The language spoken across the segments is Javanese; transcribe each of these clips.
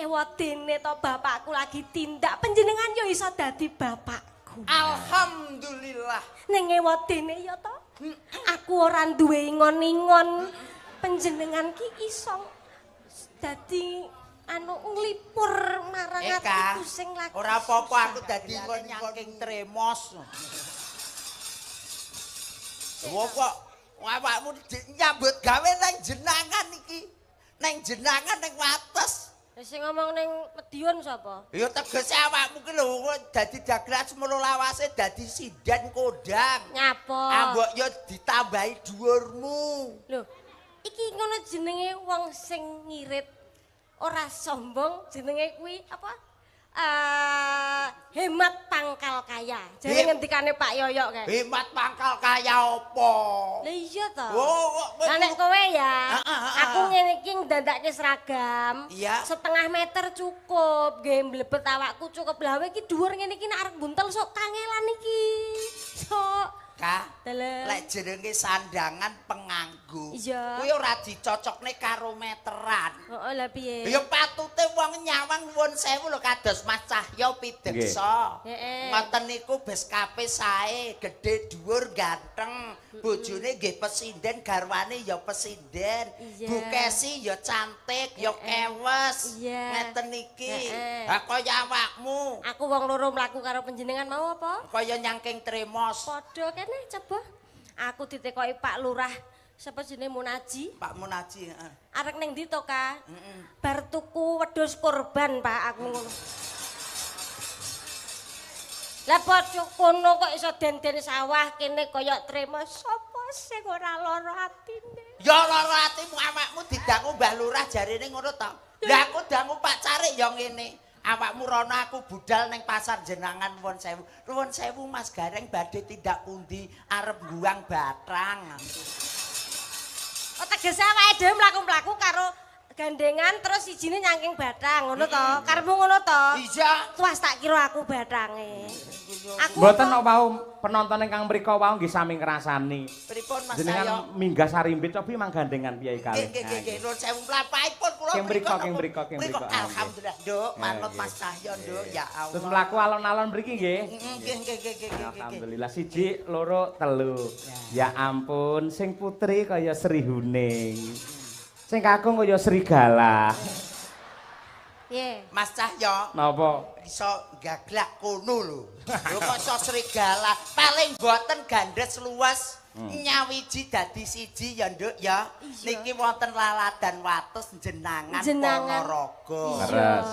Ewadene to bapakku lagi tindak panjenengan yo iso dadi bapakku. Alhamdulillah. Ning ewadene ya to, aku ora duwe ingon-ingon. Panjenengan ki iso dadi anu nglipur marang atiku sing lagi. Ora apa-apa aku dadi ingon nyangking tremos. Wong kok awakmu nyambut gawe nang jenangan iki. Nang jenangan nang Wates. Sing ngomong ning Madiun sapa? Ya tegese awakmu ki lho dadi dagelan semono lawase dadi sinden kondang. Nyapa? Ambok ya ditambahi dhuwurmu. Lho, iki ngono jenenge wong sing ngirit ora sombong, jenenge kuwi apa? Hemat pangkal kaya. Jare ngendikane Pak Yoyok kae. Hemat pangkal kaya apa? Lah iya to. Oh, lah nek kowe ya, aku ngene iki ndandake seragam. Iya. Setengah meter cukup, nggih mlebet awakku cukup. Lah kowe iki dhuwur ngene iki nek arep buntel sok kangelan iki. Sok. Ka, lek jenenge sandangan penganggo. Kuwi ora dicocokne karo meteran. Heeh, lha piye? Ya patute wong nyawang nuwun sewu lho kados Mas Cahyo pideksa. Ngoten niku beskape sae, gedhe dhuwur ganteng, bojone nggih pesinden, garwane ya pesinden. Bu Kesi ya cantik, ya kewes. Ngeten iki. Ha kaya awakmu. Aku wong loro mlaku karo panjenengan mau apa? Kaya nyangking tremos. Padha kene coba. Aku ditekoki Pak Lurah sapa jenenge Munaji? Pak Munaji, heeh. Arek ning ndi to, Ka? Bar tuku wedhus kurban, Pak, aku ngono. Lah padha kono kok iso den-den sawah kene kaya tremos sapa sing ora lara atine? Ya lara atimu awakmu didangu Mbah Lurah jarene ngono to. Lah aku dangu Pak Carik ya ngene. Awakmu rono aku budal ning pasar jenangan nuwun sewu. Nuwun sewu Mas Gareng badhe tindak pundi arep ngguang bathang. Oh tegese awake dhewe mlaku-mlaku karo gandengan terus sijine nyangking bathang ngono to. Karepmu ngono to? Iya. Tuas tak kira aku bathange. Aku mboten kok wau penonton ingkang mriko wau nggih sami ngrasani. Pripun Mas Jenengan minggah sarimbit cobi mang gandengan piye kalih. Nggih nggih nggih nuwun sewu mlampahipun kula mriko keng mriko keng mriko. Alhamdulillah Nduk manut Mas Cahyo Nduk ya Allah. Terus mlaku alon-alon mriki nggih. Nggih nggih nggih nggih. Alhamdulillah 1 2 3. Ya ampun sing putri kaya Sri Huning. Sing kakung kaya serigala. Piye? Mas Cahyo. Napa? Iso gaglak kono lho. Lho kok iso serigala? Paling boten gandhes luwes. Nyawiji dadi siji ya Nduk ya. Niki wonten laladan Wates jenangan Ponorogo.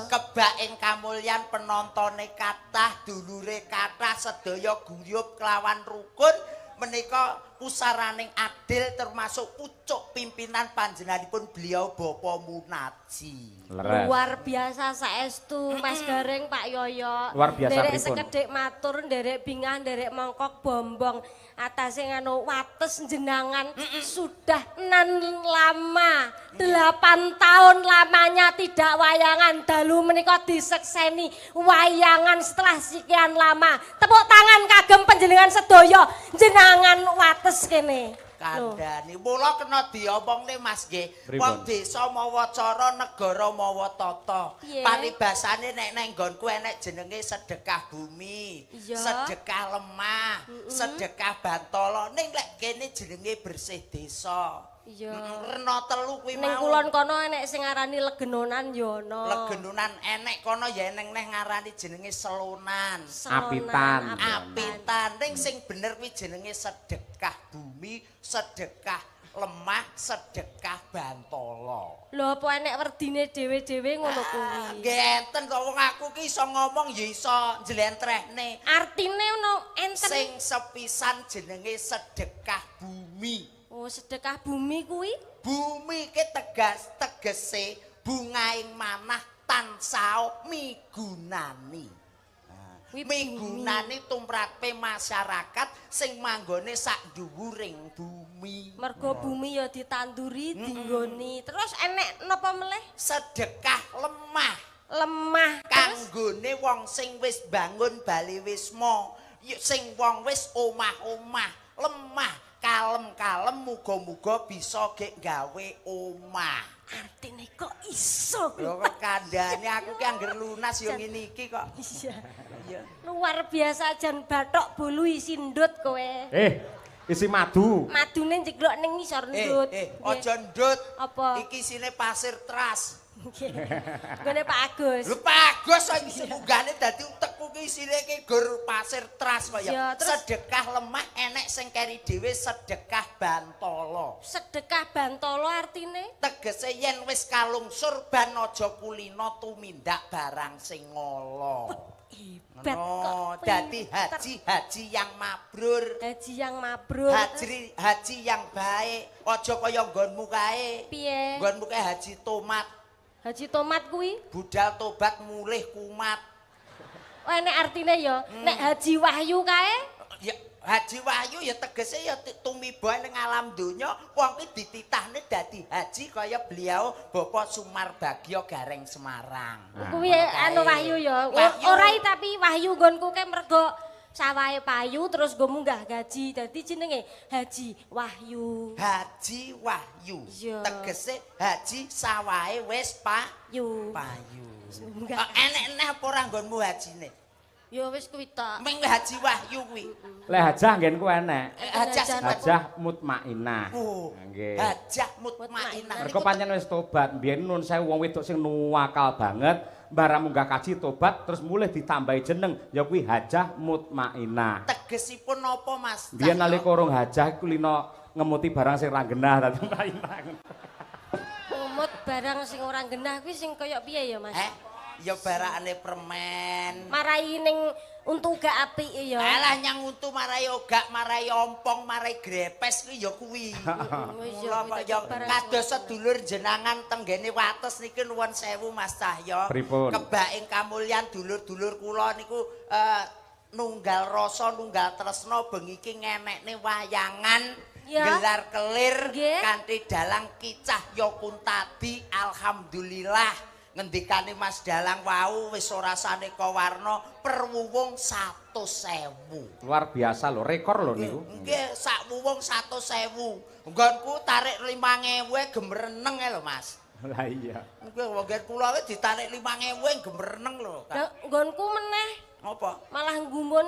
Kebak ing kamulyan penontone kathah, dulure kathah, sedaya guyub kelawan rukun. Menika pusaraning adil termasuk pucuk pimpinan panjenenganipun beliau Bapak Munaji. Luar biasa saestu Mas Gareng Pak Yoyo. Luar biasa nderek sekedhik matur, nderek bingah, nderek mongkok bombong. Atase nganu Wates jenangan sudah nan lama 8 tahun lamanya tidak wayangan. Dalu menika disekseni wayangan setelah sekian lama. Tepuk tangan kagem panjenengan sedaya jenangan Wates kene. Kandhani mula kena diomongne Mas nggih. Wong desa mawa cara, negara mawa tata. Paribasane nek nang nggonku enek jenenge sedekah bumi, sedekah lemah, sedekah bantala. Ning lek kene jenenge bersih desa. Iya. Rena telu kuwi mau. Ning kulon kono enek sing ngarani legenonan ya ana. Legenonan enek kono ya eneng neh ngarani jenenge selonan. Apitan. Apitan. Ning sing bener kuwi jenenge sedekah bumi, sedekah lemah, sedekah bantala. Lho apa enek werdine dhewe-dhewe ngono kuwi? Nggih enten to wong aku ki iso ngomong ya iso njlentrehne. Artine ono enten sing sepisan jenenge sedekah bumi. Oh, sedekah bumi kuwi? Bumi ki tegas tegese bungaing manah tansah migunani. Migunani tumrape masyarakat sing manggone sak dhuwuring bumi. Mergo bumi ya ditanduri, dinggoni. Terus enek napa meleh? Sedekah lemah. Lemah kanggone wong sing wis bangun bali wisma, sing wong wis omah-omah, lemah. Kalem-kalem muga-muga bisa gek gawe omah. Artine kok iso. Lho kok kandhane aku ki angger lunas yo ngene iki kok. Iya. Iya. Luar biasa jan bathok bolu isi ndut kowe. Isi madu. Madune njeglok ning ngisor ndut. Aja ndut. Apa? Iki isine pasir teras. Nggone Pak Agus. Lho Pak Agus kok iki munggahne dadi utekku ki isine ki gur pasir teras kok ya. Sedekah lemah enek sing keri dhewe sedekah bantala. Sedekah bantala artine? Tegese yen wis kalungsur ban aja kulino tumindak barang sing ngala. Hebat kok. Dadi haji-haji yang mabrur. Haji yang mabrur. Haji yang baik. Aja kaya nggonmu kae. Piye? Nggonmu kae haji tomat. Haji tomat kuwi? Budal tobat mulih kumat. Oh enek artine ya. Nek Haji Wahyu kae? Ya Haji Wahyu ya tegese ya tumiba ning alam donya wong ki dititahne dadi haji kaya beliau Bapak Sumarbagyo Gareng Semarang. Kuwi anu Wahyu ya. Ora tapi Wahyu nggonku kae mergo sawahe payu terus nggo munggah gaji. Dadi jenenge Haji Wahyu. Haji Wahyu. Tegese haji sawahe wis payu. Payu. Enek-enek apa ora nggonmu hajine? Ya wis kuwi tok. Ming Haji Wahyu kuwi. Lek hajah nggenku enek. Hajah mutmainah. Nggih. Hajah mutmainah. Mergo pancen wis tobat. Mbiyen nun sewu wong wedok sing nuwakal banget, barang munggah kaji tobat terus mulih ditambahi jeneng ya kuwi Hajah Mutmainah. Tegesipun napa Mas? Biyen nalika urung hajah iku lino ngemuti barang sing ra genah dadi mutmainah. Ngemut barang sing ora genah kuwi sing kaya piye ya Mas? Ya barakane permen. Marai ning untu gak apik ya. Alah nyang untu marai ogak, marai ompong, marai grepes kuwi ya kuwi. Mula kok ya kados sedulur jenangan tenggene Wates niki nuwun sewu Mas Cahyo. Kebak ing kamulyan dulur-dulur kula niku nunggal rasa, nunggal tresna bengi iki ngenekne wayangan gelar kelir kanthi dalang Ki Cahyo Kuntadi. Alhamdulillah. Ngendikane Mas Dalang wau wis ora saneka warna per wuwung 100.000. Luar biasa lho, rekor lho niku. Nggih, sak wuwung 100.000. Nggonku tarik 5.000 gemereneng lho, Mas. Lah iya. Nggih, wong kula wis ditarik 5.000 gemereneng lho. Lah nggonku meneh. Apa? Malah nggumun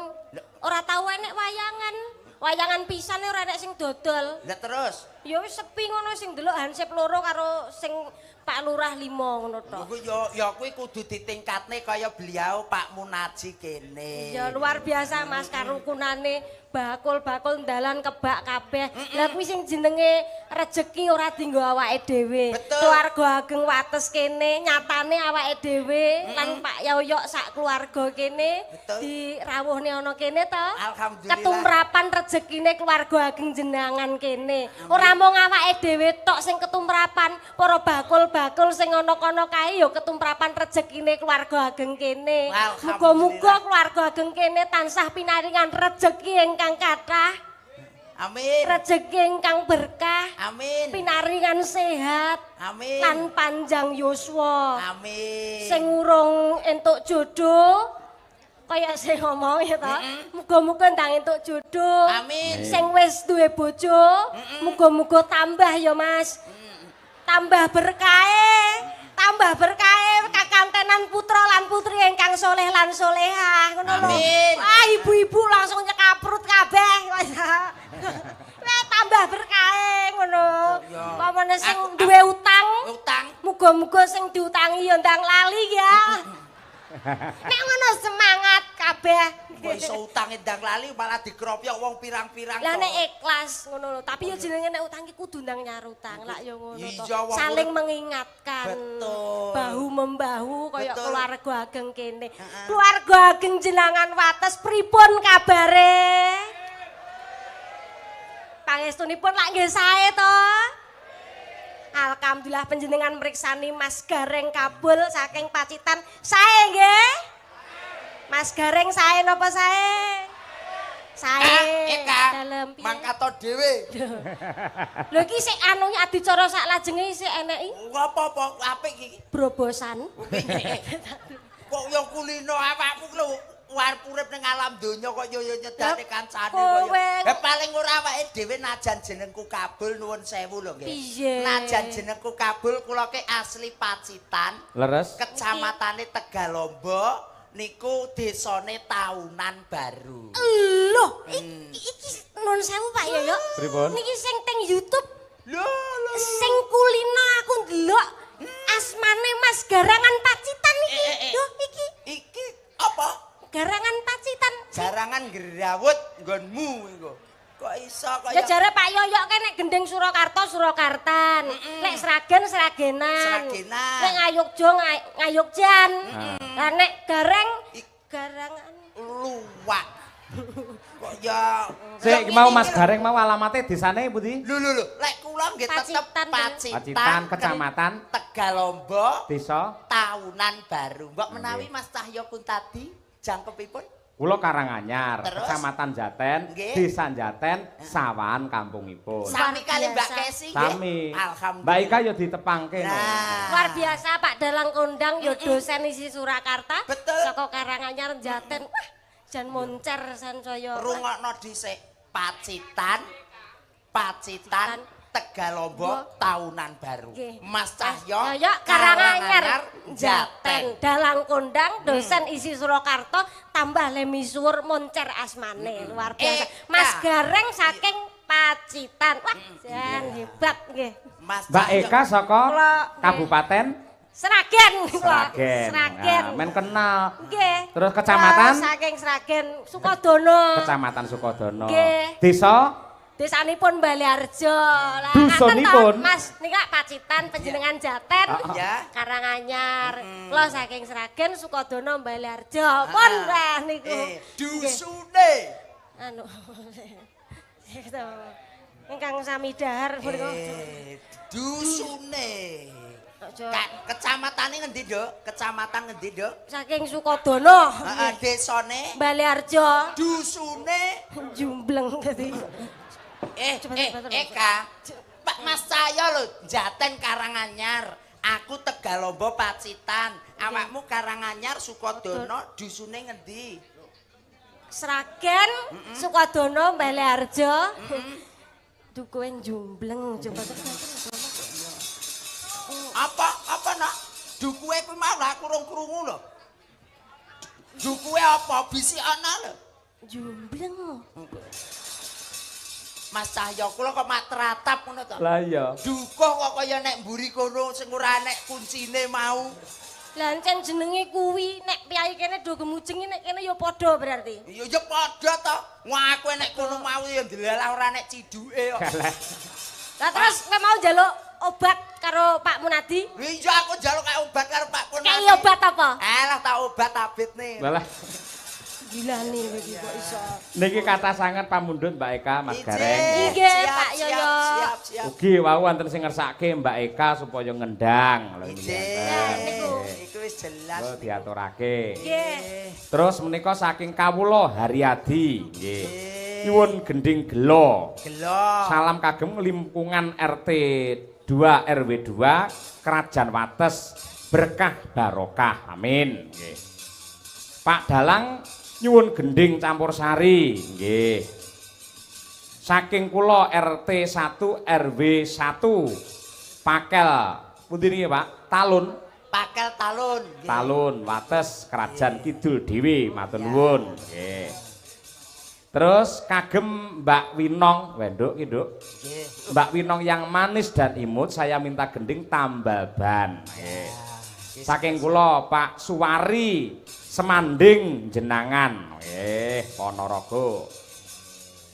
ora tau enek wayangan. Wayangan pisane ora enek sing dodol. Lah terus? Ya wis sepi ngono sing ndelok hansip loro karo sing Pak Lurah 5 ngono tok. Kuwi ya kuwi kudu ditingkatne kaya beliau Pak Munaji kene. Ya luar biasa Mas karukunane bakul-bakul dalan kebak kabeh. Lah kuwi sing jenenge rejeki ora dienggo awake dhewe. Keluarga ageng Wates kene nyatane awake dhewe lan Pak Yoyok sak keluarga kene dirawuhne ana kene to. Alhamdulillah. Ketumrapan rejekine keluarga ageng jenangan kene. Ora mung awake dhewe tok sing ketumrapan, para bakul-bakul sing ana kono kae ya ketumrapan rejekine keluarga ageng kene. Muga-muga keluarga ageng kene tansah pinaringan rejeki ingkang kathah. Amin. Rejeki ingkang berkah. Amin. Pinaringan sehat. Amin. Lan panjang yuswa. Amin. Sing urung entuk jodoh kaya sing ngomong ya ta. Muga-muga ndang entuk jodoh. Amin. Sing wis duwe bojo, muga-muga tambah ya Mas. Tambah berkahe, tambah berkahe kakantenan putra lan putri ingkang soleh lan solehah ngono lho. Wah, ibu-ibu langsung nyekaprut kabeh. Wah, tambah berkahe ngono. Pamane sing duwe utang, muga-muga sing diutangi ya ndang lali ya. Nek ngono semangat kabeh. Kok iso utange ndang lali malah dikropyok wong pirang-pirang. Lah nek ikhlas ngono lho, tapi ya jenenge nek utang ki kudu ndang nyar utang lak ya ngono to. Saling mengingatkan. Betul. Bahu membahu kaya keluarga ageng kene. Keluarga ageng jenangan Wates pripun kabare? Pangestunipun lak nggih sae to? Alhamdulillah panjenengan mriksani Mas Gareng Kabul saking Pacitan. Sae nggih? Mas Gareng sae napa sae? Sae. Dalem piye? Mangkato dhewe. Lho iki sik anu adicara sak lajenge sik eneki. Apa-apa apik iki? Brobosan. Kok yo kulino awakmu lho Arep urip ning alam donya kok yo nyedane kancane kaya. Eh paling ora awake dhewe najan jenengku Kabul nuwun sewu lho nggih. Najan jenengku Kabul kula ke asli Pacitan. Leres. Kecamatane Tegalombo niku desane Tahunan Baru. Lho, iki nuwun sewu Pak Yoyo. Pripun? Niki sing teng YouTube. Lho lho. Sing kulino aku ndelok asmane Mas Garangan Pacitan iki. Lho iki. Iki apa? Garangan Pacitan. Garangan gerawut nggonmu iku. Kok iso kaya ya jare Pak Yoyo kan nek gendeng Surakarta Surakartan, nek Sragen Sragenan. Sragenan. Nek Ngayogja Ngayogjan. Lah nek Gareng Garangan luwak. Kok ya sik mau Mas Gareng mau alamate desane pundi? Lho lho lho, lek kula nggih tetep Pacitan, Pacitan Kecamatan Tegalombo, Desa Tahunan Baru. Mbok menawi Mas Cahyo Kuntadi jangkepipun? Kula Karanganyar, Kecamatan Jaten, Desa Jaten, Sawahan kampungipun. Sami kali Mbak Kesi nggih. Sami. Alhamdulillah. Mbak Ika ya ditepangke. Nah. Luar biasa Pak Dalang kondang ya dosen isi Surakarta. Betul. Saka Karanganyar Jaten. Wah, jan moncer sansaya. Rungokno dhisik Pacitan, Pacitan Tegalombo Tahunan Baru. Mas Cahyo Karanganyar Jaten, dalang kondang dosen isi Surakarta tambah lemisuwur moncer asmane. Luar biasa. Mas Gareng saking Pacitan. Wah, jan hebat nggih. Mbak Eka saka Kabupaten Sragen. Sragen. Sragen. Nah, men kenal. Nggih. Terus kecamatan? Saking Sragen Sukodono. Kecamatan Sukodono. Nggih. Desa desanipun Baleharjo. Lah dusunipun Mas nika Pacitan panjenengan Jaten. Ya. Karanganyar. Kula saking Sragen Sukodono Baleharjo. Pun lah niku. Dusune. Anu. Ingkang sami dahar punika. Dusune. Kecamatane ngendi, Nduk? Kecamatan ngendi, Nduk? Saking Sukodono. Heeh, desane Baleharjo. Dusune Jumbleng dadi. Eka, Pak Mas saya lho Jaten Karanganyar, aku Tegalombo Pacitan, awakmu Karanganyar Sukodono, dusune ngendi? Sragen, Sukodono, Baleharjo. Dukoe jumbleng coba. Apa apa nak? Dukuwe kuwi mau lho aku rung krungu lho. Dukuwe apa? Bisi ana lho. Jumbleng. Mas Cahyo kula kok mak teratap ngono to. Lah iya. Dukuh kok kaya nek mburi kono sing ora nek kuncine mau. Lah encen jenenge kuwi nek piyai kene do gemujeng nek kene ya padha berarti. Iya ya padha to. Wong aku nek kono mau ya ndelalah ora nek ciduke kok. Lah terus kowe mau njaluk obat karo Pak Munadi? Iya aku njaluk obat karo Pak Munadi. Kayak obat apa? Alah tak obat abitne. Walah. Gila nih iki kok iso. Niki kathah sanget pamundhut Mbak Eka Mas Gareng. Nggih Pak Yoyo. Siap siap. Ugi wau wonten sing ngersake Mbak Eka supaya ngendang lho niki. Iku wis jelas. Lho diaturake. Nggih. Terus menika saking kawula Haryadi nggih. Nyuwun gending gelo. Gelo. Salam kagem lingkungan RT 2 RW 2 Kerajaan Wates berkah barokah. Amin nggih. Pak Dalang nyuwun gending campur sari nggih. Saking kula RT 1 RW 1 Pakel pundi niki Pak? Talun. Pakel Talun. Talun Wates Kerajaan Kidul dhewe matur nuwun nggih. Terus kagem Mbak Winong, wenduk ki Nduk. Nggih. Mbak Winong yang manis dan imut saya minta gending tambal ban. Nggih. Saking kula Pak Suwari Semanding jenangan. Nggih, Ponorogo.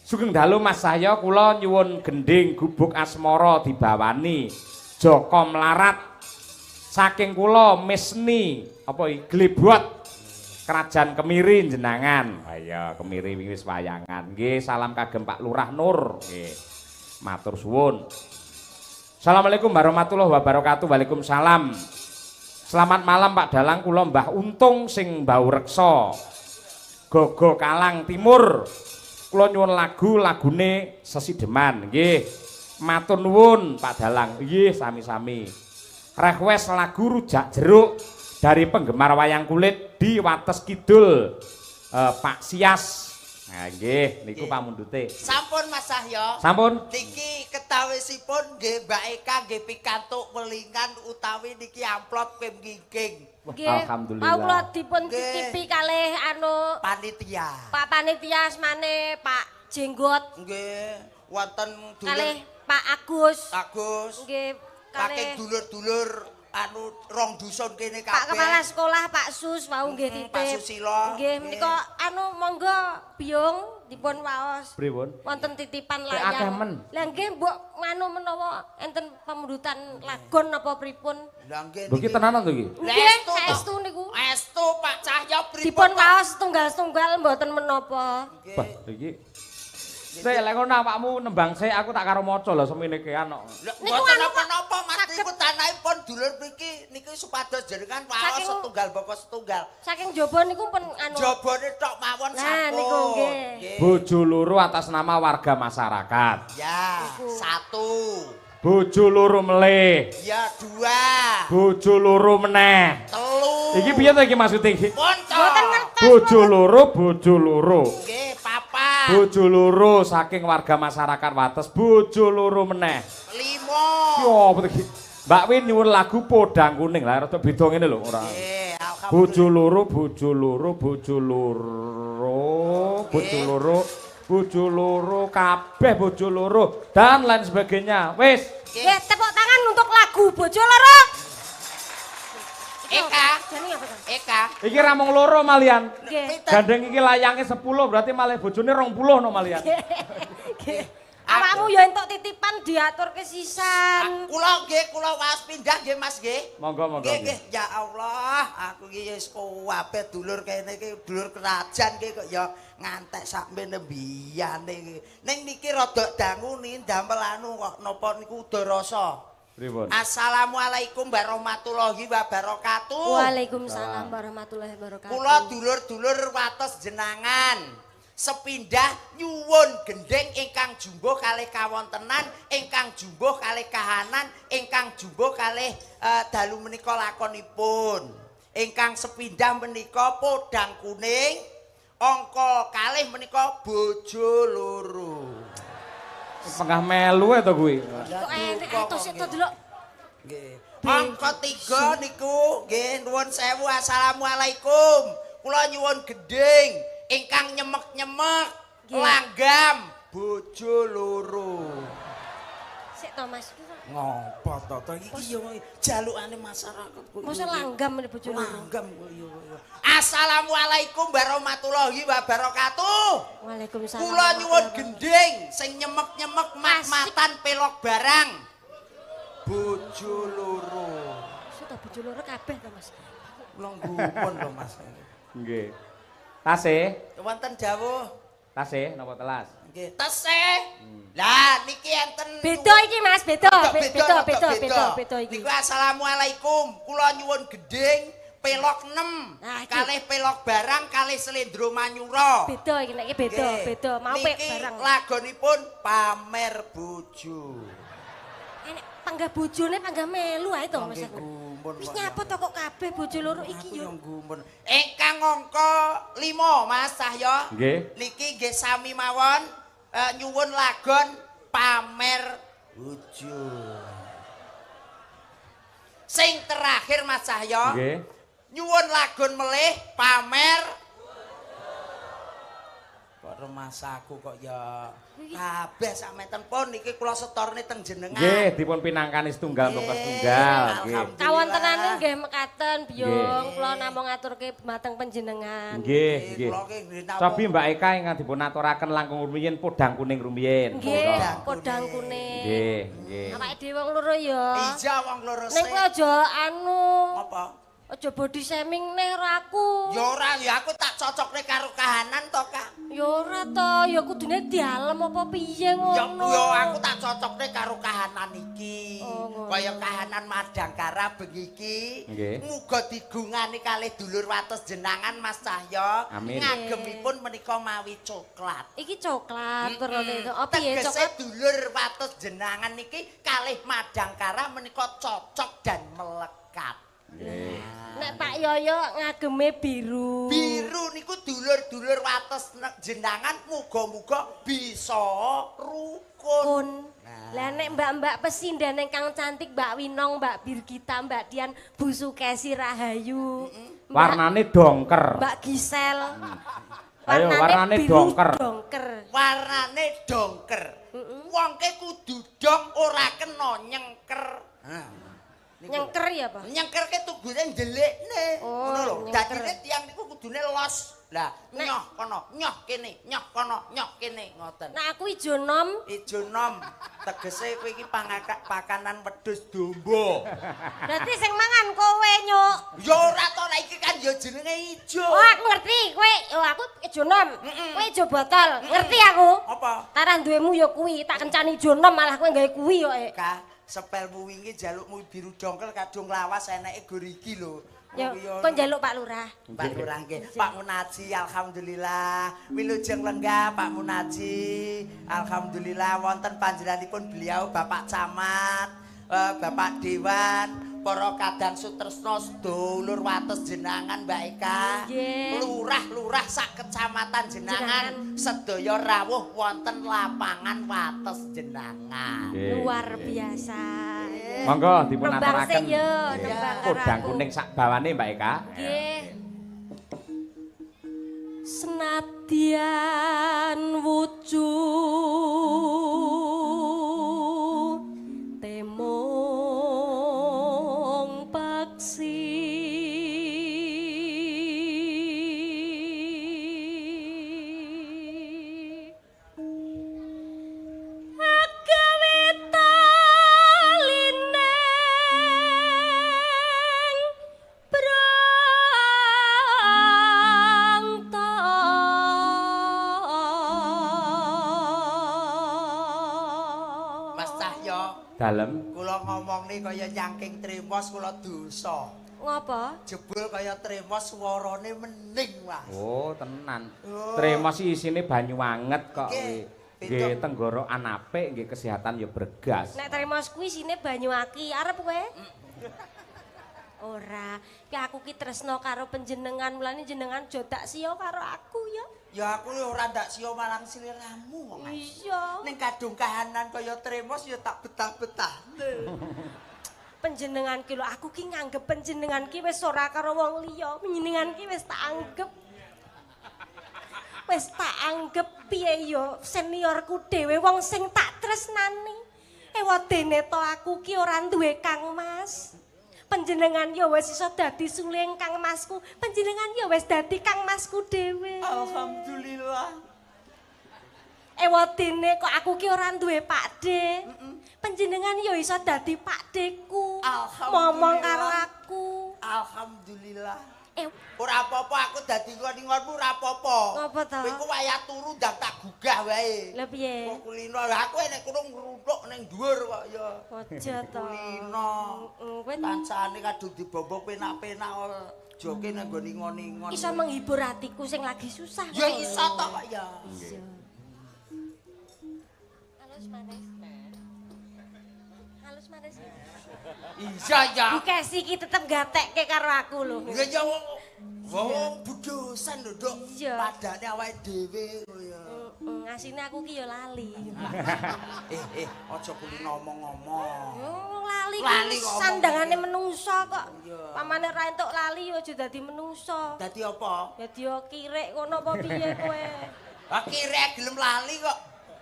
Sugeng dalu Mas Cahyo kula nyuwun gending gubuk asmara dibawani Joko Mlarat. Saking kula Misni apa iki Glebot Kerajaan Kemiri jenangan. Ayo Kemiri wingi wis wayangan. Nggih, salam kagem Pak Lurah Nur. Nggih. Matur suwun. Assalamualaikum warahmatullahi wabarakatuh. Waalaikumsalam. Selamat malam Pak Dalang, kula Mbah Untung sing mbau reksa. Gogo Kalang Timur. Kula nyuwun lagu lagune Sesideman nggih. Matur nuwun Pak Dalang. Nggih, sami-sami. Request lagu Rujak Jeruk dari penggemar wayang kulit di Wates Kidul. Pak Sias. Nah nggih, niku pamundhute. Sampun Mas Cahyo. Sampun. Niki ketawisipun nggih Mbak Eka nggih pikantuk welingan utawi niki amplop pim ngingking. Nggih. Alhamdulillah. Kula dipun titipi kalih anu panitia. Pak panitia asmane Pak Jenggot. Nggih, wonten dulur kalih Pak Agus. Agus. Nggih, kalih dulur-dulur anu rong dusun kene kabeh. Pak Kepala Sekolah Pak Sus wau nggih titip. Pak Susilo. Nggih menika anu monggo Biyung dipun waos. Pripun? Wonten titipan layang. Lah Lah nggih mbok anu menawa enten pamundutan lagon napa pripun. Lah nggih. Lho iki tenanan to iki? Nggih, saestu niku. Estu Pak Cahyo pripun? Dipun waos setunggal-setunggal mboten menapa. Bah iki. Sik lek ngono awakmu nembang sik aku tak karo maca lho semene kean kok. Niku napa-napa Mas niku tanahipun dulur mriki niki supados jenengan waos setunggal baka setunggal. Saking jaba niku pun anu. Jabane tok mawon sampun. Niku nggih. Bojo loro atas nama warga masyarakat. Ya, satu. Bojo loro melih. Ya, dua. Bojo loro meneh. Telu. Iki piye to iki maksude iki? Mboten ngertos. Bojo loro, bojo loro. Nggih. Bojo loro saking warga masyarakat Wates, bojo loro meneh. Limo. Yo apa iki? Mbak Win nyuwun lagu Podang Kuning. Lah rada beda ngene lho ora. Nggih, alhamdulillah. Bojo loro, bojo loro, bojo loro, bojo loro, bojo loro, kabeh bojo loro dan lain sebagainya. Wis. Nggih, tepuk tangan untuk lagu Bojo Loro. Eka. Eka. Iki ra mung loro malian. Gandeng iki layange 10 berarti malih bojone 20 no malian. Awakmu ya entuk titipan diaturke sisan. Kula nggih, kula waos pindah nggih Mas nggih. Monggo monggo. Nggih, ya Allah, aku iki wis kabeh dulur kene iki dulur kerajaan iki kok ya ngantek sakmene mbiyane iki. Ning niki rada dangu niki ndamel anu kok napa niku udarasa. Pripun? Assalamualaikum warahmatullahi wabarakatuh. Waalaikumsalam warahmatullahi wabarakatuh. Kula dulur-dulur Wates jenangan sepindah nyuwun gendhing ingkang jumbuh kalih kawontenan, ingkang jumbuh kalih kahanan, ingkang jumbuh kalih dalu menika lakonipun. Ingkang sepindah menika Podang Kuning, angka kalih menika bojo loro. Pengah melu to kuwi. Kok enek atos to delok. Nggih. Angka 3 niku nggih nuwun sewu assalamualaikum. Kula nyuwun gendhing ingkang nyemek-nyemek langgam bojo loro. Sik to Mas. Ngopo to iki yo jalukane masyarakat kok. Mosok langgam bojo loro. Langgam kok yo. Assalamualaikum warahmatullahi wabarakatuh. Waalaikumsalam. Kula nyuwun gendhing sing nyemek-nyemek mat-matan pelok barang. Bojo loro. Sudah bojo loro kabeh to Mas. Kula gumun lho Mas. Nggih. Tasih? Wonten dawuh. Tasih napa telas? Nggih, tesih. Lah niki enten beda iki Mas, beda. Beda beda beda beda iki. Niku assalamualaikum. Kula nyuwun gendhing pelok 6 kalih pelok barang kalih slendro manyura. Beda iki nek iki beda, beda. Mau pek barang. Lagonipun pamer bojo. Enek panggah bojone panggah melu ae to Mas aku. Wis nyapa to kok kabeh bojo loro iki yo. Ingkang angka 5 Mas Cahyo. Nggih. Niki nggih sami mawon nyuwun lagon pamer bojo. Sing terakhir Mas Cahyo. Nggih. Nyuwun lagon melih pamer. Kok remasaku kok ya kabeh sak menten pun niki kula setorne teng jenengan. Nggih, dipun pinangkani setunggal mboko setunggal nggih. Kawontenane nggih mekaten Biyung, kula namung ngaturke dhumateng panjenengan. Nggih, nggih. Cobi Mbak Eka ingkang dipun aturaken langkung rumiyin Podang Kuning rumiyin. Nggih, Podang Kuning. Nggih, nggih. Awake dhewe wong loro ya. Iya wong loro sik. Ning kowe aja anu. Apa? Aja body shaming neh karo aku. Ya ora, ya aku tak cocokne karo kahanan to, Kak. Ya ora to, ya kudune dialem apa piye ngono. Ya aku tak cocokne karo kahanan iki. Oh, kaya kahanan Madangkara bengi iki. Muga digungani kalih dulur Wates jenangan Mas Cahyo. Ngagemipun menika mawi coklat. Iki coklat terus itu. Apa piye coklat? Dulur Wates jenangan niki kalih Madangkara menika cocok dan melekat. Nek Pak Yoyo ngageme biru. Biru niku dulur-dulur wates jenangan muga-muga bisa rukun. Lah nek mbak-mbak pesinden ingkang cantik Mbak Winong, Mbak Birgita, Mbak Dian, Bu Sukesi Rahayu. Warnane dongker. Mbak Gisel. Ayo warnane dongker. Warnane dongker. Wongke kudu dong ora kena nyengker. Nyengker ya, Pak? Nyengkerke tugune ndelikne. Ngono lho. Dadine tiyang niku kudune los. Lah, nyoh kono, nyoh kene, nyoh kono, nyoh kene, ngoten. Nah, aku ijo nom. Ijo nom. Tegese kowe iki pakanan wedhus domba. Berarti sing mangan kowe, Nyuk. Ya ora to, nek iki kan ya jenenge ijo. Oh, aku ngerti kowe. Oh, aku ijo nom. Kowe ijo botol. Ngerti aku. Apa? Tarah duwemu ya kuwi, tak kencani ijo nom malah kowe gawe kuwi kok. Ka, sepelmu wingi jalukmu biru dongkel kadung lawas eneke gor iki lho. Ya, kon njaluk Pak Lurah. Pak Lurah nggih. Pak Munaji alhamdulillah. Wilujeng lenggah Pak Munaji. Alhamdulillah wonten panjenenganipun beliau Bapak Camat, Bapak Dewan, para kadang sutresna sedulur wates jenangan Mbak Eka. Lurah-lurah sak kecamatan jenangan sedaya rawuh wonten lapangan wates jenangan. Luar biasa. Monggo dipun aturaken. Podang kuning sak bawane Mbak Eka. Nggih. Senadyan wujud temung paksi dalem kula ngomongne kaya nyangking tremos kula dosa. Ngopo? Jebul kaya tremos swarane mening, Mas. Oh, tenan. Oh. Tremos isine banyu anget kok kuwi. Nggih, Nggih tenggorokan apik, nggih kesehatan ya bregas. Nek tremos kuwi isine banyu aki, arep kowe? Ora, ki aku ki tresno karo panjenengan, mulane jenengan aja dak siya karo aku ya. Ya aku ora ndak siya marang sliramu kok, Mas. Iya. Ning kadung kahanan kaya tremos ya tak betah-betahne. Panjenengan ki lho, aku ki nganggep panjenengan ki wis ora karo wong liya, panjenengan ki wis tak anggep. Wis tak anggep piye ya seniorku dhewe wong sing tak tresnani. Ewadene to aku ki ora duwe Kang Mas. Panjenengan ya wis iso dadi suling Kang Masku, panjenengan ya wis dadi Kang Masku dhewe. Alhamdulillah. Ewadene kok aku ki ora duwe Pakde. Panjenengan ya iso dadi Pakdeku. Momong karo aku. Alhamdulillah. Ora apa-apa aku dadi ngon-ngonmu ora apa-apa. Ngopo to? Kowe ku wayah turu ndang tak gugah wae. Lah piye? Kok kulino aku enek kono ngruntuk ning dhuwur kok ya. Aja to. Kulino. Kowe kancane kadung dibombong penak-penak joke nang nggon ingon-ingon. Iso menghibur hatiku sing lagi susah. Ya iso to kok ya. Iya. Halus manis. Halus manis. Iya ya. Bu Kesi iki tetep gatekke karo aku lho. Ya ya wong budosan lho, Nduk. Padane awake dhewe ya. Ngasine aku ki ya lali. Aja kulino omong-omong. Lali ki sandangane menungso kok. Pamane ra entuk lali ya aja dadi menungso. Dadi apa? Dadi ya kirik ngono apa piye kowe? Ah kirik gelem lali kok.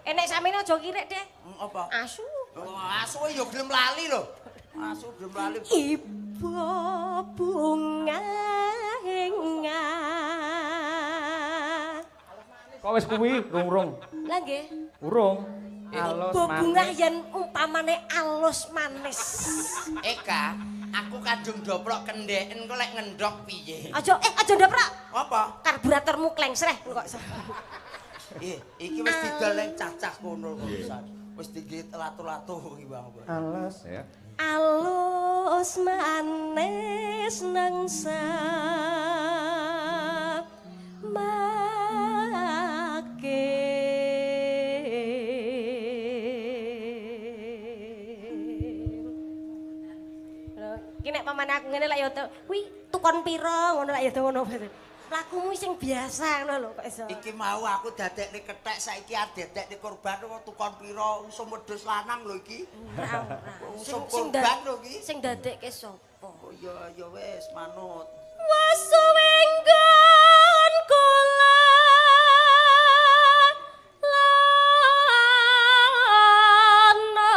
Nek samene aja kirik deh. Apa? Asu. Oh, asu ya gelem lali lho. Asu gelem lali. Ibu bunga Kok wis kuwi rung-rung? Lah nggih. Urung. Alus Ibu manis. Bunga yen umpamane alus manis. Eka, aku kadung doprok kendheken kok lek ngendhok piye? Aja aja ndoprok. Apa? Karburatormu klengsreh kok. Iki wis didol ning cacah kono kok. Wis dinggih latu-latu iki Bang. Alus ya. Alus manis nang make. Lho, iki nek pamane aku ngene lek ya kuwi tukon pira ngono lek ya ngono. Lakumu sing biasa ngono lho kok iso. Iki mau aku dadekne kethek saiki arep dadekne korban kok tukon pira usum wedhus lanang lho iki. Ora ora. Usum korban lho iki. Sing dadekke sapa? Oh iya ya wis manut. Wasuwenggon kula lana.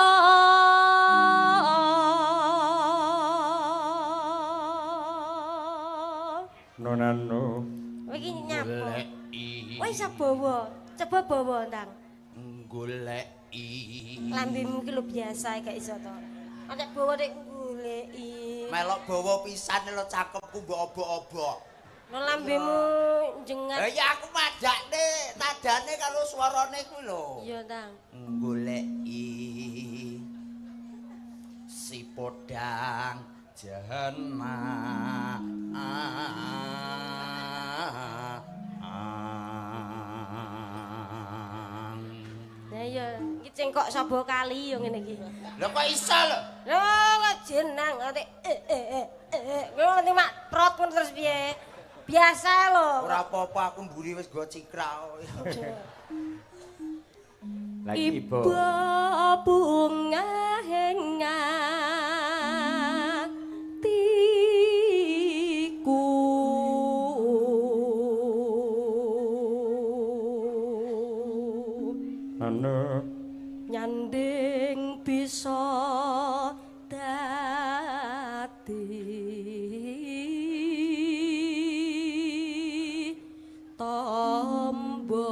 Nonano. Iki nyapa? Kowe iso bawa. Coba bawa ndang. Goleki. Lambemu ki lho biasa gak iso to. Nek bawa nek goleki. Melok bawa pisan lho cakepku mbok obok-obok. Lho lambemu jengat. Lah ya aku madakne nadane karo swarane kuwi lho. Iya, Ndang. Goleki si podang jahana. Lah iya, iki cengkok saba kali yo ngene iki. Lho kok iso lho? Lho kok jenang ate ngono nganti mak prot ngono terus piye? Biasa lho. Ora apa-apa aku mburi wis go cikrak. Lagi ibu. Ibu bunga hatiku. Anu nyanding bisa dadi tombo.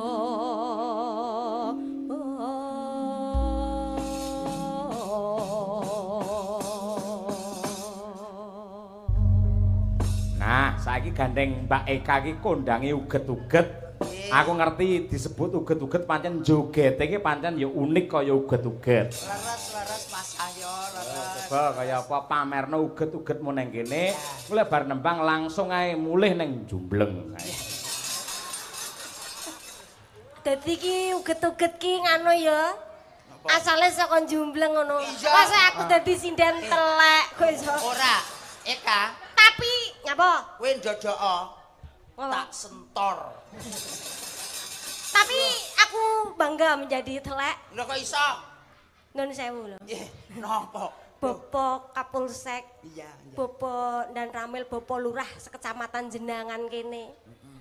Nah, saiki gandeng Mbak Eka iki kondange uget-uget. Aku ngerti disebut uget-uget pancen jogete iki pancen ya unik kaya uget-uget. Leres-leres Mas Ayo, leres. Coba kaya apa pamerno uget-ugetmu nang kene, mulai bar nembang langsung ae mulih nang Jumbleng. Dadi iki uget-uget ki ngono ya. Asale saka Jumbleng ngono. Iya. Masa aku dadi sinden telek kok iso. Ora, Eka. Tapi nyapa? Kowe ndodoko. Tak sentor. Tapi aku bangga menjadi telek. Lho kok iso? Nun sewu lho. Nggih, napa? Bapak Kapolsek. Iya, iya. Bapak dan Ramil, Bapak Lurah sekecamatan Jenangan kene.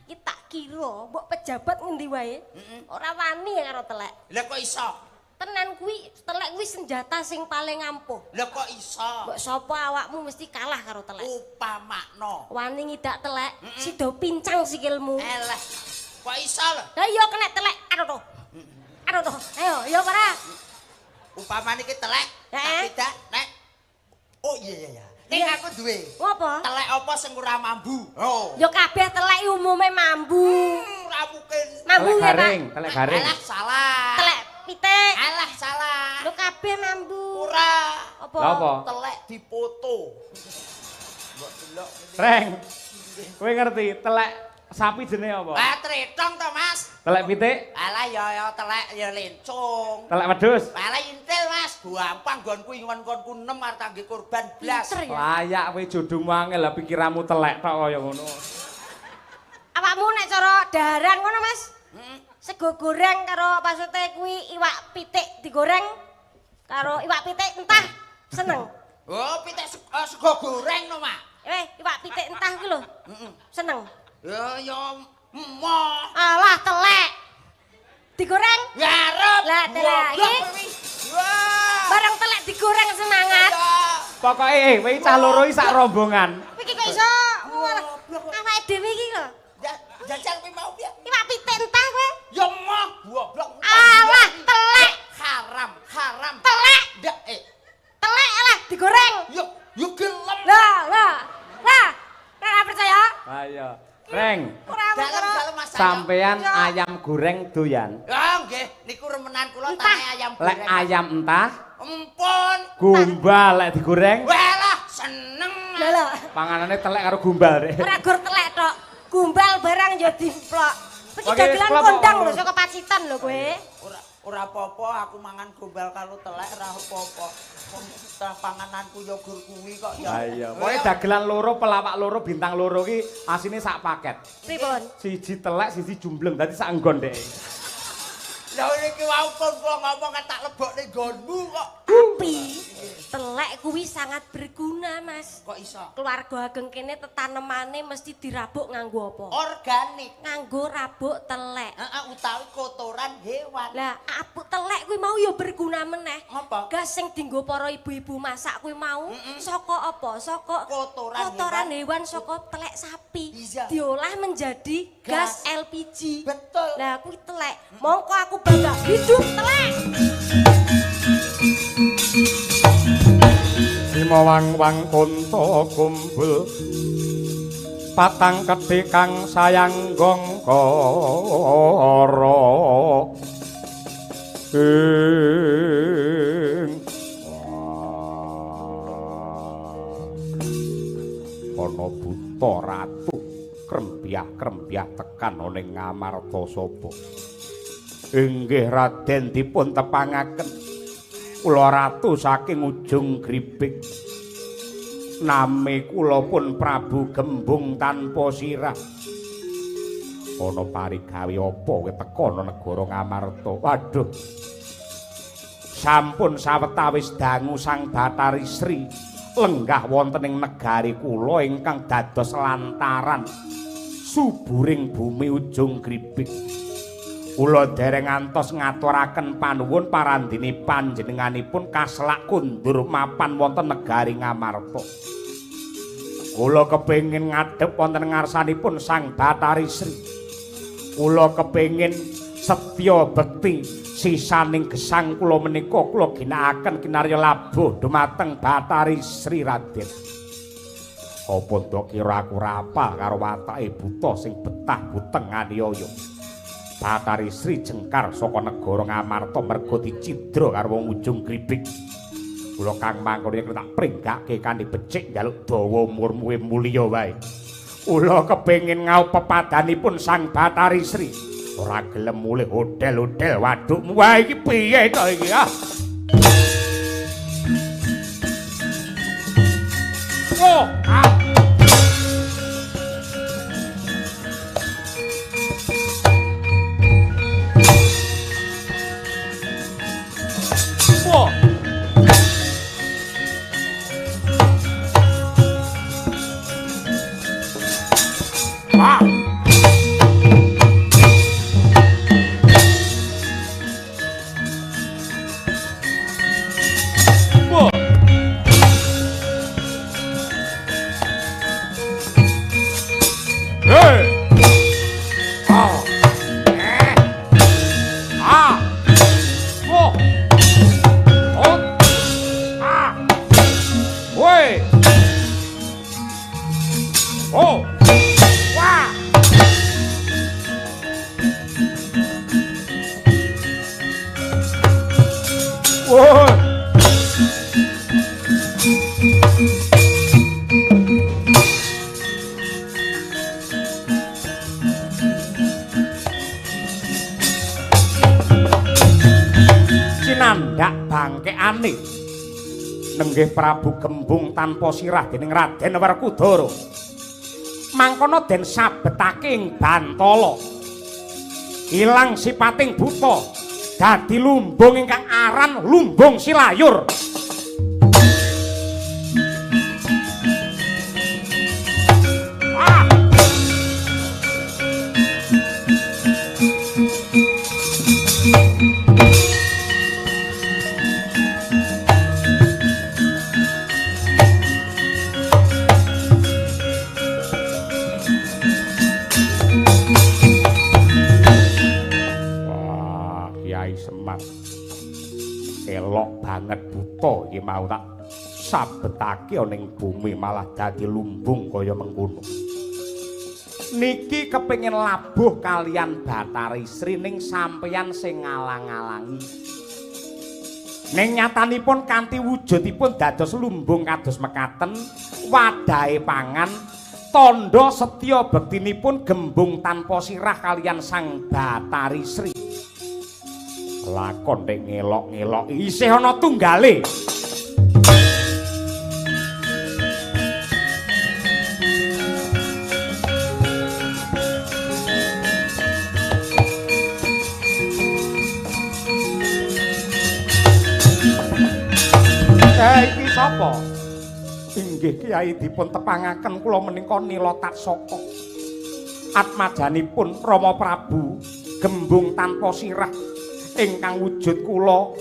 Iki tak kira mbok pejabat ngendi wae. Ora wani karo telek. Lha kok iso? Tenan kuwi telek kuwi senjata sing paling ampuh. Lha kok iso? Mbok sapa awakmu mesti kalah karo telek. Upamakno. Wani ngidak telek, sida pincang sikilmu. Eleh. Kok iso lho? Lah iya kena telek. Aduh to. Aduh to. Ayo, iya para. Upamane iki telek, tak tidak nek. Oh iya iya iya. Ning aku duwe. Ngopo? Telek apa sing ora mambu? Oh. Ya kabeh telek umume mambu. Ora mungkin. Mambu telek ya, Pak. garing, telek garing. Alah salah. Telek pitik. Alah salah. Lho kabeh mambu. Ora. Apa? Lha apa? Telek dipoto. Mbok delok ngene. Reng. Kowe ngerti telek sapi jenenge apa? Lah tretong to, Mas. Telek pitik? Alah ya ya telek ya lencung. Telek wedhus? Alah intil, Mas. Gampang nggonku ingon-ngonku 6 arep tangge korban blas. Pinter ya. Layak kowe jodohmu angel lah pikiranmu telek tok kaya ngono. Awakmu nek cara daharan ngono, Mas. Sego goreng karo pasute kuwi iwak pitik digoreng karo iwak pitik entah seneng. Oh, pitik sego goreng no, Mak. Iwak pitik entah kuwi lho. Seneng. Ya ya emoh. Alah telek. Digoreng? Ya arep. Lah telek iki. Barang telek digoreng semangat. Pokoke kowe cah loro iki sak rombongan. Kowe iki kok iso awake dhewe iki lho. Jajal kowe mau piye? Iwak pitik entah kowe. Ya emoh, goblok. Alah telek. Haram, haram. Telek. Ndak Telek alah digoreng. Yo yo gelem. Lah, lah. Lah, ora percaya? Ayo. Reng. Dalem-dalem Mas. Sampean ayam goreng doyan. Ya nggih, niku remenan kula tanah ayam goreng. Lek ayam entah, empun. Gombal lek digoreng. Walah, seneng. Lha lho. Panganane telek karo gombal rek. Ora gur telek tok. Gombal barang ya dimplok. Iki dagelan kondang lho saka Pacitan lho kowe. Ora Ora apa-apa aku mangan gombal karo telek ora apa-apa. Wong pangananku ya gur kuwi kok ya. Ha iya, pokoke dagelan loro, pelawak loro, bintang loro ki asine sak paket. Pripun? Siji telek, siji jumbleng, dadi sak nggon dhek. Lah niki wau pun kula ngomong tak lebokne nggonmu kok. Tapi telek kuwi sangat berguna, Mas. Kok iso? Keluarga ageng kene tetanemane mesti dirabuk nganggo apa? Organik. Nganggo rabuk telek. Heeh, utawi kotoran hewan. Lah, abuk telek kuwi mau ya berguna meneh. Apa? Gas sing dienggo para ibu-ibu masak kuwi mau saka apa? Saka kotoran hewan, saka telek sapi. Iya. Diolah menjadi gas LPG. Betul. Lah kuwi telek. Mongko aku bangga hidup telek. Lima wang-wang kunta kumpul patang kedhe kang sayang gongkara ing ana buta ratu krembyah-krembyah tekan ana ing Ngamarta Saba. Inggih Raden dipun tepangaken kula ratu saking Ujung Gribik. Nami kula pun Prabu Gembung tanpa sirah. Ana parigawe apa kowe teka ana negara Ngamarta? Waduh. Sampun sawetawis dangu Sang Bathari Sri lenggah wonten ing negari kula ingkang dados lantaran suburing bumi Ujung Gribik. Kula dereng ngantos ngaturaken panuwun parandene panjenenganipun kaselak kundur mapan wonten negari Ngamarta. Kula kepengin ngadhep wonten ngarsanipun Sang Bathari Sri. Kula kepengin setya bekti sisaning gesang kula menika kula ginakaken kinarya labuh dumateng Bathari Sri Raden. Apa ndok kira aku ora apal karo watake buta sing betah buteng aniaya? Bathari Sri jengkar saka negara Ngamarta merga dicidra karo wong Ujung Gribik. Kula kang mangkono tak pringgake kanthi becik njaluk dawa umurmu mulya wae. Kula kepengin ngaup pepadanipun Sang Bathari Sri. Ora gelem mulih hodel-hodel wadukmu wae iki piye to iki ah? Oh, ah. Ah. Wah. Hey. Ah. Eh. Ah. Wah. Oh. Ah. Woi. Oh. Wah. Woi. Cinandak bangkekane nenggih Prabu Gembung tanpa sirah dening Raden Werkudara. Mangkono den sabetake ing bantala. Ilang sipating buta, dadi lumbung ingkang aran Lumbung Silayur. Ah! Semar elok banget buta iki mau tak sabetake ning bumi malah dadi lumbung kaya mengkono. Niki kepengin labuh kalian Bathari Sri ning sampeyan sing ngalang-alangi. Ning nyatanipun kanthi wujudipun dados lumbung kados mekaten, wadahe pangan, tandha setya bektinipun Gembung tanpa sirah kalian Sang Bathari Sri. Lakon nek ngelok-ngelok isih ana tunggale. Iki sapa? Inggih Kyai dipun tepangaken kula menika Nila Taksaka. Atmajanipun Rama Prabu gembung tanpa sirah ingkang wujud kula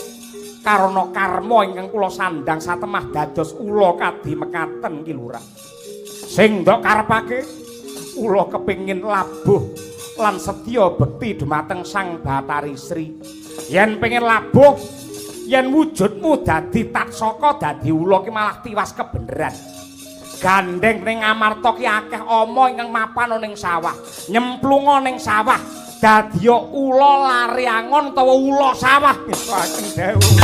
karana karma ingkang kula sandhang satemah dados ula kadi mekaten Ki Lurah. Sing ndok karepake kula kepingin labuh lan setya bekti dumateng Sang Bathari Sri. Yen pengin labuh, yen wujudmu dadi Taksaka dadi ula ki malah tiwas kebeneran. Gandeng ning Amarta ki akeh ama ingkang mapan ning sawah, nyemplunga ning sawah, dadiya ula lari angon utawa ula sawah. Ageng dawuh.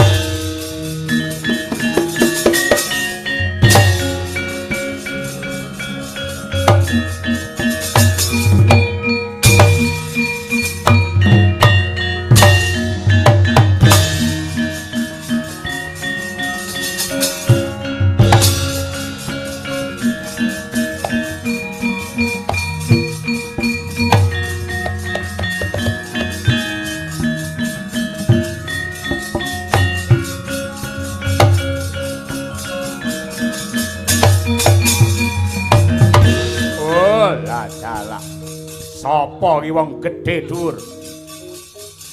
Sapa ki wong gedhe dhuwur?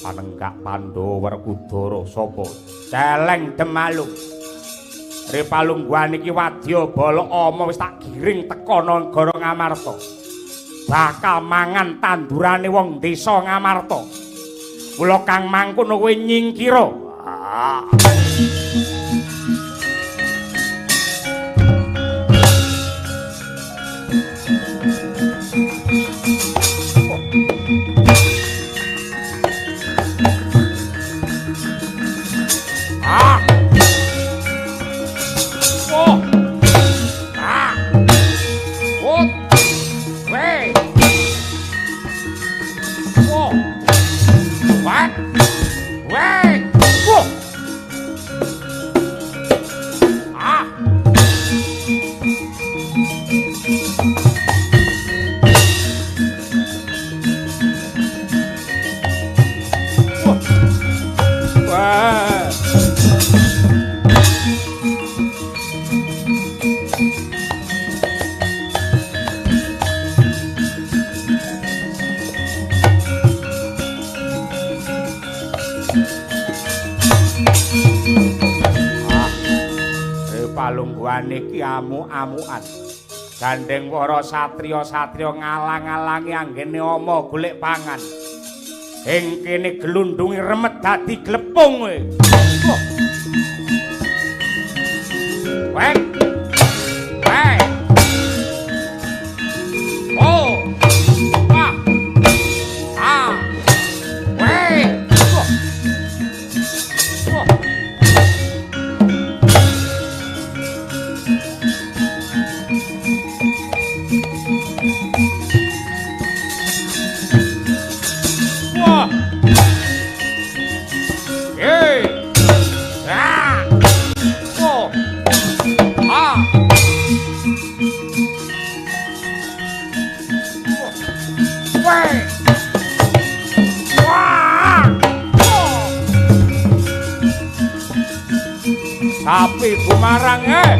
Panenggak Pandhawa Werkudara sapa? Celeng Demalung. Repalungguhan iki wadya bala ama wis tak giring teka nagara Ngamarta. Bakal mangan tandurane wong desa Ngamarta. Mula kang mangkono kowe nyingkira. Ah. Ah. Oh. Ah. Oh. Weh. Oh. What? Weh. Oh. Ah. Wah. Wah. Palungguhane iki amuk-amukan. Gandeng para satriya-satriya ngalang-alangi anggene ama golek pangan. Ing kene glundungi remet dadi glepung kowe. Wek. Wek. Oh. Ah. Ah. Wek. Oh. Oh. Wah. Hey. Ah. Oh. Ah. Weh. Wah. Oh. Sapi bumarang eh.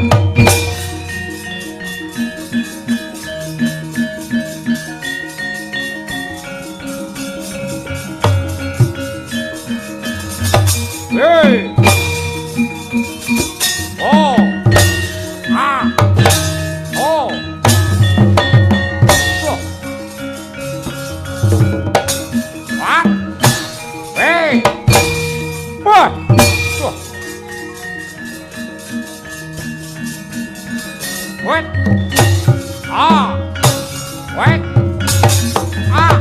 Hey. Oh. Ah. Oh. Oh. Ah. Hey. Wah. Oh. Wet. Ah. Wet. Ah.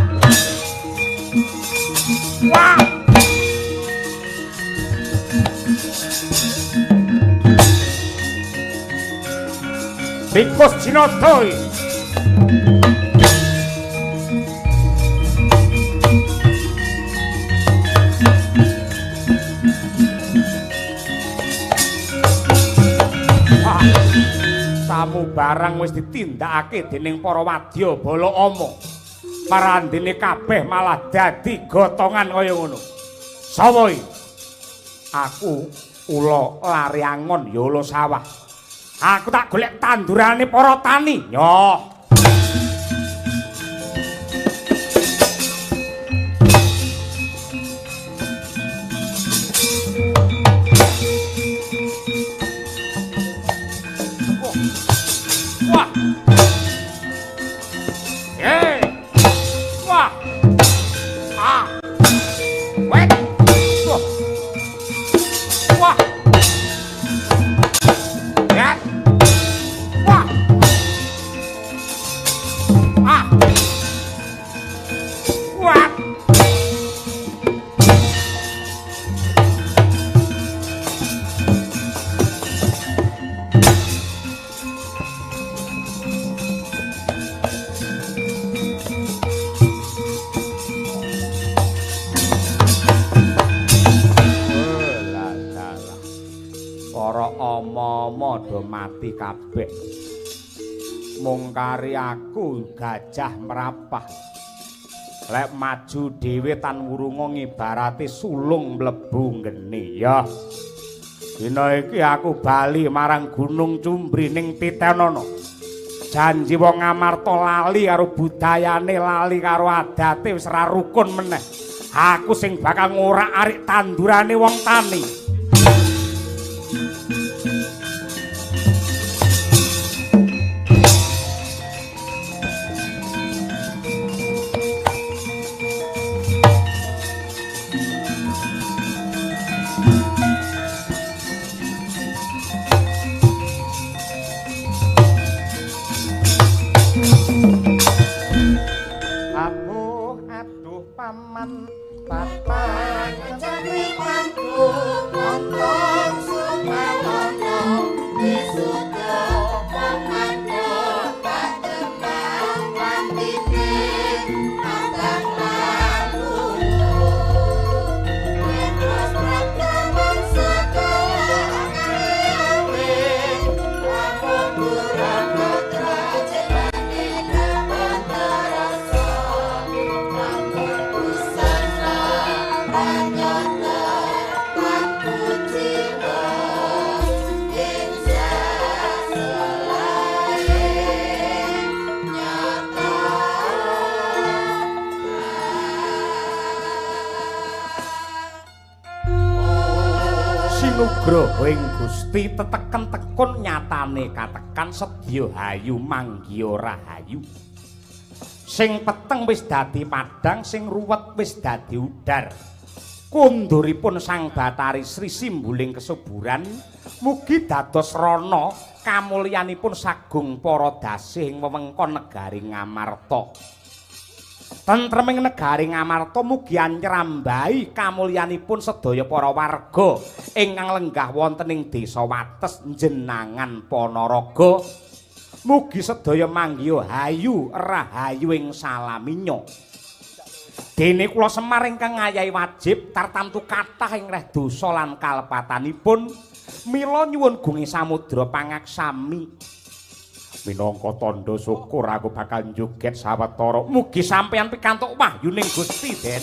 Wah. Tikus Jinoto. Barang wis ditindakake dening para wadya bala ama. Parandene kabeh malah dadi gotongan kaya ngono. Sapa iki? Aku ula lari angon ya ula sawah. Aku tak golek tandurane para tani. Nyoh. Wah. Hey. Wah. Ah. Wet. Wah. Wah. Ya. Wah. Ah. Wah. Para ama-ama do mati kabeh. Mung kari aku gajah merapah. Lek maju dhewe tan wurunga ngibarate sulung mlebu nggene ya. Dina iki aku bali marang Gunung Cumbri ning Titenono. Janji wong Ngamarta lali karo budayane, lali karo adate, wis ra rukun meneh. Aku sing bakal ngorak-arik tandurane wong tani. Aduh, aduh paman, papan cangkrimanku montong sumalono disuto pamando patembang wantine abang lalu terus prakaman sekolah gawe lamun kurang jelane kapontarasa lamun busana ranyata pakuciwa ing saselae nyata. Sinugroho ing Gusti teteken tekun nyatane katekan sedya hayu manggiya rahayu. Sing peteng wis dadi padhang, sing ruwet wis dadi udar. Kunduripun Sang Bathari Sri simbuling kesuburan mugi dados rana kamulyanipun sagung para dasih ing wewengkon negari Ngamarta. Tentreming negari Ngamarta mugi anyrambahi kamulyanipun sedaya para warga ingkang lenggah wonten ing desa Wates Jenangan Ponorogo. Mugi sedaya manggiha hayu rahayu ing salaminya. Dene kula Semar ingkang ngayahi wajib tartamtu kathah ing reh dosa lan kalepatanipun, mila nyuwun gunge samudra pangaksami. Minangka tandha syukur aku bakal njoget sawetara. Mugi sampeyan pikantuk wahyuning Gusti, Den.